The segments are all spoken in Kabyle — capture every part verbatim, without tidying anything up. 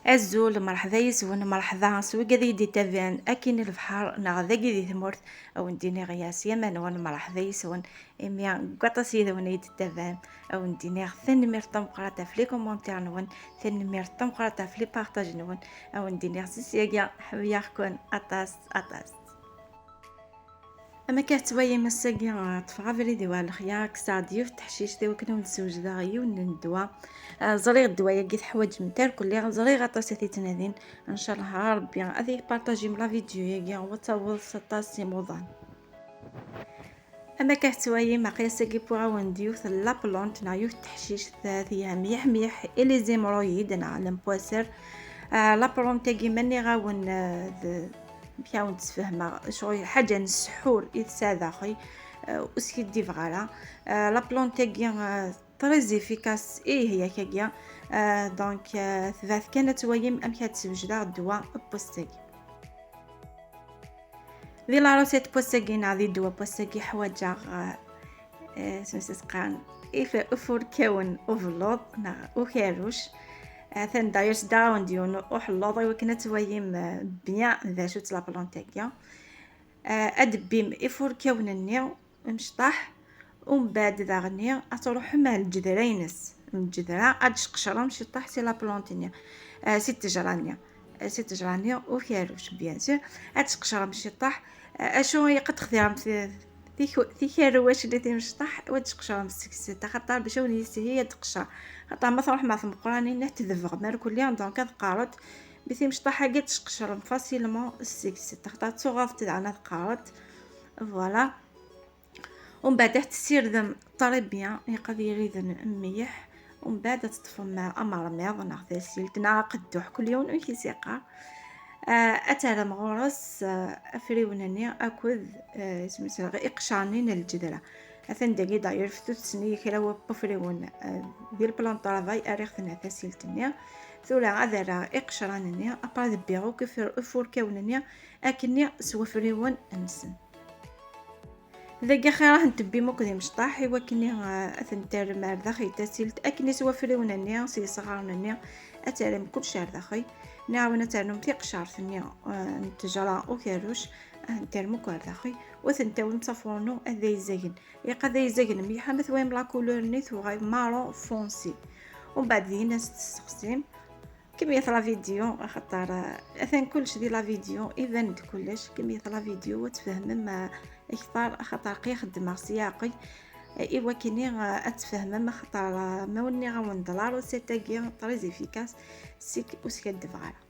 Azul, merḥba yes-wen, merḥba s wigad i yi-d-ittabaɛen akkin i lebḥer neɣ dagi di tmurt, a wen-d-iniɣ yas yamma-nwen, merḥba yes-wen, imi deg waṭas yid-wen i yi-d-ittabaɛen, a wen-d-iniɣ tanemmirt tameqqrant ɣef les commentaires-nwen, tanemmirt tameqqrant ɣef les partages-nwen, a wen-d-iniɣ si syagi ḥemmleɣ-ken aṭas, aṭas. Am akka tettwayim ass-agi, eh, ṭṭfeɣ abrid-iw ɣer lexyar, kkseɣ-d yiwet teḥcict i wakken ad wen-d-sewjdeɣ yiwen n ddwa. Eh, ẓriɣ ddwa-agi teḥwaǧem-t irkelli, ẓriɣ aṭas i t-ittnadin. Ncallah Rebbi ad iyi-partajim la vidéo-agi, wa d taweḍ s aṭas imuḍan. Am akka tettwayim, aql-i ass-agi wwiɣ-awen-d yiwet n la plante neɣ yiwet n teḥcict, eh, telha mliḥ mliḥ i les hémorroïdes neɣ lempoisser. Eh, la plante-agi ma nniɣ-awen, eh, d amek ara wen-d-sfehmeɣ, ccɣel ḥaǧa n ssḥur i tesɛa daxel, eh, ur skiddibeɣ ara. Eh, la plante-agi, eh, très efficace, ih, yak-agi. Eh, donc, eh, tebɛet kan ad twayim amek ad d-swejdeɣ ddwa n wass-agi. Di la recette n wass-agi neɣ di ddwa n wass-agi ḥwaǧeɣ, eh, eh, s-, s-, s-, qqaren if-, ifurkawen ubelluḍ neɣ ukerruc. Atan d'ailleurs sdaɣ-awen-d yiwen uḥelluḍ i wakken ad twayim, eh, bien d acu-tt la plante-agi. Eh, ad d-tebbim ifurkawen-nni imecṭaḥ, umbeɛd daɣen ad truḥem ar lǧedra-ines. Lǧedra ad d-tqecrem ciṭṭaḥ si la plante-nni, eh, si ttejra-nni, eh, si ttejra-nni ukerruc, bien sûr, ad d-tqecrem ciṭṭaḥ. Eh, acu i qed textirem ti-, tiku-, tikerruwacin timecṭaḥ, ad d-tqecrem seg-sent, axaṭer bac ad wen-yessehi ad d-tqeccer. Axaṭer ma truḥem ar tmeqqranin ad tdebɣem irkelli, donc ad qqarent, mi timecṭaḥ-agi ad d-tqecrem facilement seg-sent, axaṭer d tuɣaft daɣen ad qqarent. Voilà. Umbeɛd ad tessirdem très bien, ilaq ad iriden mliḥ. Umbeɛd ad teṭṭfem amermiḍ neɣ tasilt neɣ aqedduḥ, kul yiwen amek i s-iqqar. Ah, ad terrem ɣur-s, ah, afriwen-nni akked, ah, isem-is, iqecren-nni n lǧedra. Atan dagi d'ailleurs ftut-sen i kra n wafriwen, ah, di le plan de travail, rriɣ-ten ar tasilt-nni. Tura ad rreɣ iqecran-nni, après ad bbiɣ akk ifur-, ifurkawen-nni akkenni s wafriwen-nsen. Dagi axir ad ten-tebbim akk d imecṭaḥ i wakken, eh, ad ten-terrem ar daxel tasilt, akken s wafriwen-nni, s yesɣaren-nni, ad terrem kullec ar daxel. Nniɣ-awen ad ternum tiqecert-nni, eh, n ttejra ukerruc, ad ten-terrem akk ar daxel, u ad ten-tawim s afurnu ad d-ay-zagen. Ilaq ad ay-zagen mliḥ, ma twayem la couleur-nni tuɣal marron foncé. Umbeɛd din ad s-tessexsim. Kemmlet la vidéo, axaṭer, eh, atan kullec di la vidéo, iban-d kullec. Kemmlet la vidéo ad tfehmem, eh, akteṛ, axaṭer aql-i xeddmeɣ s leɛqel, eh, i wakken, eh, ad tfehmem, axaṭer, eh, ma wen-nniɣ-awen-d la recette-agi très efficace, seg ur skaddbeɣ ara.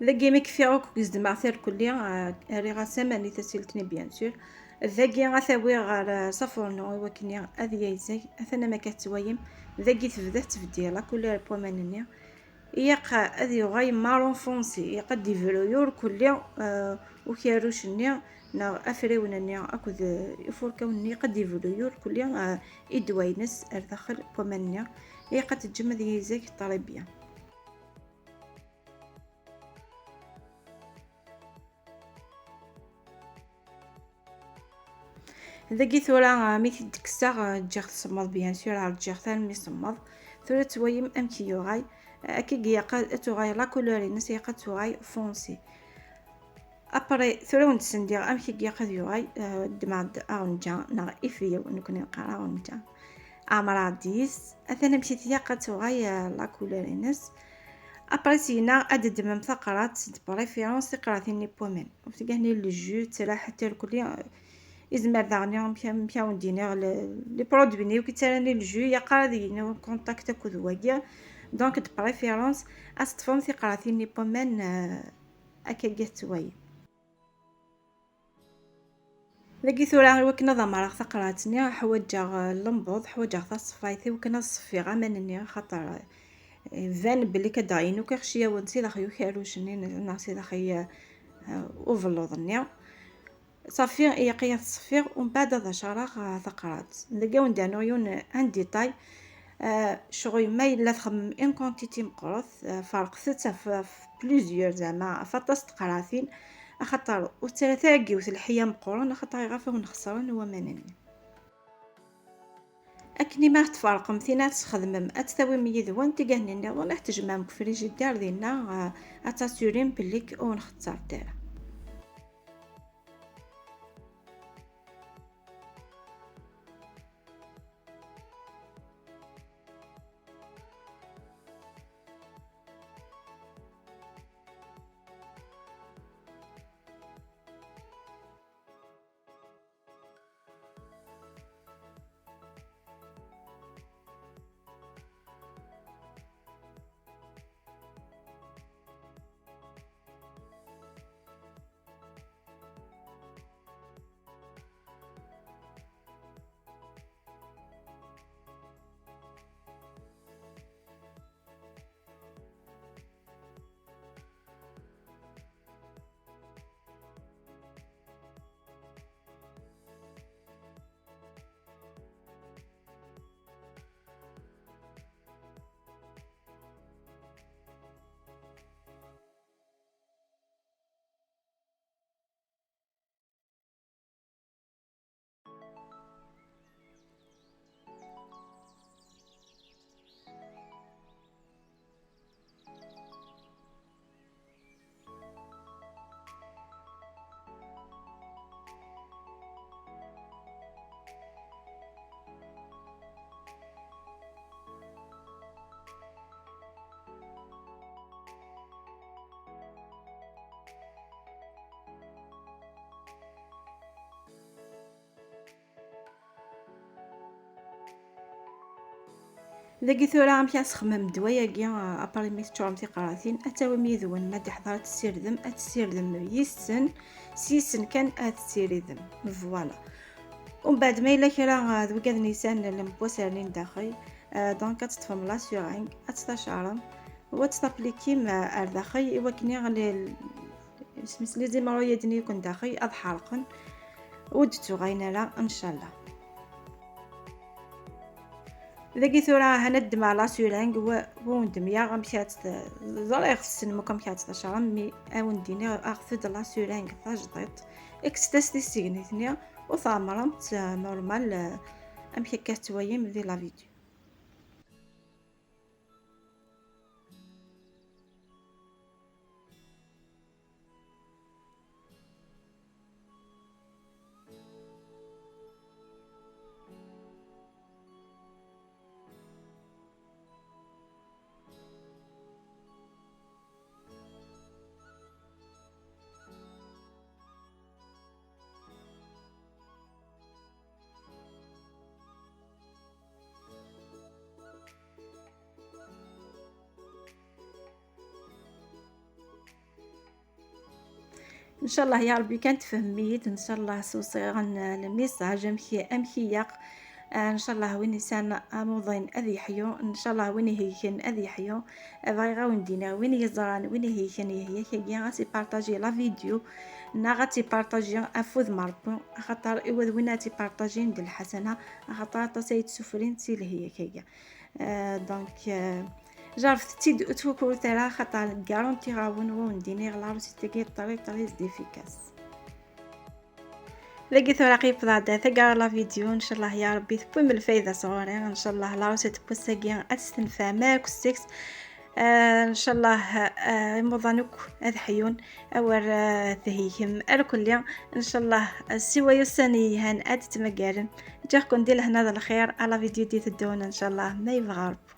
Dagi mi kfiɣ akk, zedmeɣ tirkelli, ah, rriɣ-as aman i tasilt-nni, bien sûr. Dagi ad t-awiɣ ɣer, ah, s afurnu i wakken ad yayzag. Atan am akka tettwayim. Dagi tebda tettbeddil la couleur n waman-nni. Ilaq ad yuɣal marron foncé, ilaq ad d-ibru irkelli, ah, ukerruc-nni neɣ afriwen-nni akked, ah, ifurkawen-nni, ilaq ad d-ibru irkelli, ah, i ddwa-ines ar daxel n waman-nni. Ilaq ad teǧǧem ad yayzag très bien. Dagi tura, ah, mi t-id-kkseɣ, ah, ǧǧiɣ-t semmeḍ, bien sûr, ṛjiɣ-t armi semmeḍ. Tura tettwayim amek i yuɣal. Ah, akka i ilaq ad tuɣal la couleur-ines, ilaq ad tuɣal foncé. Après, tura wen-d-sendiɣ amek i ilaq ad yuɣal, ah, ddmeɣ-d aɣenǧa, neɣ ifyel, nekkni neqqar aɣenǧa. Ɛemreɣ-d yis, atan amek i t-ilaq ad tuɣal, ah, la couleur-ines. Après, syenna ad d-ddmem taqrat, de préférence tiqratin n waman. Ur tgahni le jus, ttraḥ tirkelli, ah, izmer daɣen, amek, amek ara wen-d-iniɣ, le, les produits-nni akk yettarran i le jus, ilaq ara ad yili en contact akked wagi. Donc, de préférence, ad teṭṭfem tiqratin n waman, euh, akka i tettwayim. Dagi tura, i wakken ad amreɣ taqerɛet-nni, ḥwaǧeɣ, eh, lembeḍ, ḥwaǧeɣ taṣeffayt i wakken ad ṣeffiɣ aman-nni, axaṭer, eh, iban belli akka d-ɛyin akk ixciyawen si daxel ukerruc-nni neɣ si daxel, eh, ubelluḍ-nni. Ṣafi, ilaq-iyi ad t-ṣeffiɣ, umbeɛd ad acareɣ, eh, taqerɛet. Dagi ad wen-d-rnuɣ yiwen, eh, un détail. Eh, ccɣel ma yella txemmem une quantité meqqret, eh, ferqet-tt ɣef, ɣef plusieurs, zeɛma ɣef aṭas n tqerɛatin, axaṭer ur ttara ara deg yiwet lḥiya meqqren, axaṭer iɣaf ad wen-xeṣren waman-nni. Akken i ma tferqem tin ad txedmem, ad tt-tawim yid-wen, tigahnin nniḍen ad tjemɛem deg ufrijidir dinna, eh, ad tasurim belli ur wen-xeṣṣrent ara. Dagi tura, amek ad txemmem ddwa-agi, après mi teččurem tiqerɛatin, ad tawim yid-wen ma d-iḥḍer ad tessirdem, ad tessirdem yis-sen, s yis-sen kan ad tessiridem. Voilà. Umbeɛd ma yella kra, eh, d wigad n yisan n lmewwas rnin daxel, eh, donc ad teṭṭfem la seringue, ad tt-tacarem, u ad tt-taplikim, eh, ar daxel, i wakken i ɣ-, isem-is, les hémorroïdes-nni yakk n daxel ad ḥerqen, ur d-ttuɣalen ara, ncallah. Dagi tura, hana ddmeɣ la seringue, wa, wa wen-d-myaɣ amek ad tt-, ẓriɣ tessnem akk amek ad tt-tacrem, mi a wen-d-iniɣ aɣet-d la seringue tajdiṭ, kkset-as tissegnit-nni, u tɛemrem-tt, eh, normal, eh, amek akka tettwalim di la vidéo. Ncallah ya Rebbi kan tfehmem-iyi-d, ncallah swesɛeɣ-n lmessage amek, amek ilaq. Ah, ncallah win yesɛan amuḍin ad yeḥyu, ncallah win ihelken ad yeḥyu. Ah, bɣiɣ a wen-d-iniɣ, win yeẓran, win ihelken, yehya-k-agi, ad tipartaji la vidéo, neɣ ad tipartaji afud n Rebbi, axaṭer iwa d win ad tipartajin d lḥasana, axaṭer aṭas ay d-sufrin si lehya-k-agi. Euh, donc, euh, jerrbet-tt-id, ur ttwakkrut ara, xaṭer garantiɣ-awen wa wen-d-iniɣ, la recette-agi très, très efficace. Dagi tura aql-i wwḍeɣ-d taggara la vidéo, ncallah ya Rebbi tewwim lfayda sɣur-i, ncallah la recette n wass-agi ad tt-tenfɛem akk seg-s. Euh, ncallah, euh, imuḍan akk ad ḥyun, awer, euh, theykem irkelli, ncallah, euh, siwa ussan yelhan ad ttmagaren. Ǧǧiɣ-ken di lehna d lxir, à la vidéo d-iteddun, ncallah, ma yebɣa Rebbi.